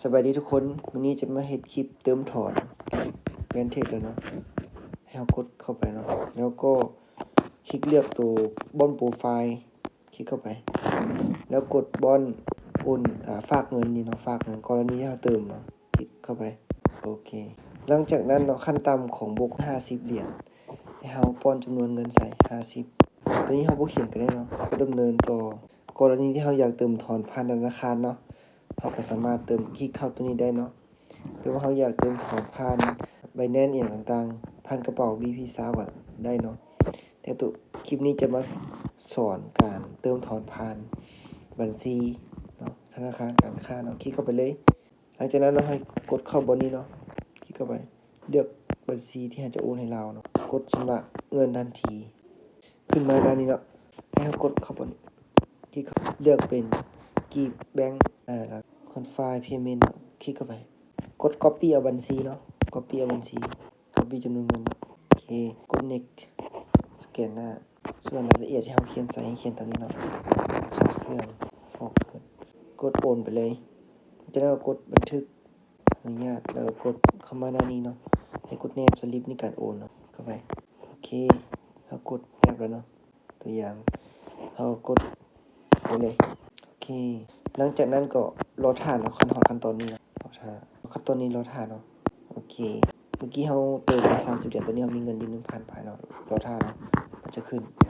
ສະບາຍດີທຸກຄົນ, ມື້ນີ້ຈະມາເຮັດຄລິບເຕີມຖອນ Vantage ແລ້ວເນາະ. ໃຫ້ເຮົາກົດເຂົ້າໄປເນາະ ແລ້ວກໍຄລິກເລືອກໂຕບ່ອນໂປຣໄຟລ໌ ຄລິກເຂົ້າໄປ ແລ້ວກົດບ່ອນໂອນ ອາ ຝາກເງິນນີ້ເນາະ, ຝາກເງິນ ກໍລະນີທີ່ເຮົາເຕີມເນາະ ຄລິກເຂົ້າໄປ. ໂອເຄ ຫຼັງຈາກນັ້ນເນາະ ຂັ້ນຕ່ຳຂອງບົກຫ້າສິບຫຼຽນ ໃຫ້ເຮົາປ້ອນຈຳນວນເງິນໃສ່ຫ້າສິບ. ໂຕນີ້ເຮົາບໍ່ຂຽນກໍໄດ້ເນາະ, ເຮົາກໍດຳເນີນຕໍ່. ກໍລະນີທີ່ເຮົາຢາກເຕີມຖອນຜ່ານທະນາຄານເນາະ ເຮົາກໍສາມາດເຕີມ ຄລິກເຂົ້າໂຕນີ້ໄດ້ເນາະ ຫຼືວ່າເຮົາຢາກເຕີມຖອນຜ່ານ Binance ອີ່ຫຍັງຕ່າງໆ ຜ່ານກະເປົາ ບີພີຊາວ ກໍໄດ້ເນາະ. ແຕ່ໂຕຄລິບນີ້ຈະມາສອນການເຕີມຖອນຜ່ານບັນຊີເນາະ ທະນາຄານການຄ້າເນາະ. ຄລິກເຂົ້າໄປເລີຍ. ຫຼັງຈາກນັ້ນເນາະ ໃຫ້ກົດເຂົ້າບ່ອນນີ້ເນາະ, ຄລິກເຂົ້າໄປ ເລືອກບັນຊີທີ່ເຮົາຈະໂອນໃຫ້ລາວເນາະ, ກົດຊຳລະເງິນທັນທີ. ຂຶ້ນມາໜ້ານີ້ເນາະ ໃຫ້ເຮົາກົດເຂົ້າບ່ອນນີ້ ຄລິກເລືອກເປັນກີບແບງ ອາ ແລ້ວ Confirm Payment ເນາະ, ຄລິກເຂົ້າໄປ ກົດ Copy ເອົາບັນຊີເນາະ, Copy ເອົາບັນຊີ Copy ຈຳນວນເງິນເນາະ. ໂອເຄ ກົດ Next ສະແກນໜ້າ. ສ່ວນລາຍລະອຽດທີ່ເຮົາຂຽນໃສ່ ໃຫ້ຂຽນຕາມນີ້ເນາະ, ຄ່າເຄື່ອງ ຟອກເງິນ ກົດໂອນໄປເລີຍ. ຈາກນັ້ນກໍກົດບັນທຶກອະນຸຍາດ ແລ້ວກໍກົດເຂົ້າມາໜ້ານີ້ເນາະ, ໃຫ້ກົດແນບສະລິບໃນການໂອນເນາະ ເຂົ້າໄປ. ໂອເຄ ເຮົາກົດແນບແລ້ວເນາະ, ຕົວຢ່າງ ເຮົາກົດໄປເລີຍ. ໂອເຄ ຫຼັງຈາກນັ້ນກໍລໍຖ້າເນາະ ຄັນຮອດຂັ້ນຕອນນີ້ເນາະ, ລໍຖ້າ ຂັ້ນຕອນນີ້ລໍຖ້າເນາະ. ໂອເຄ ເມື່ອກີ້ເຮົາເຕີມໄປສາມສິບຫຼຽນ, ຕອນນີ້ເຮົາມີເງິນຢູ່ໜຶ່ງພັນປາຍເນາະ, ລໍຖ້າເນາະ ມັນຈະຂຶ້ນ.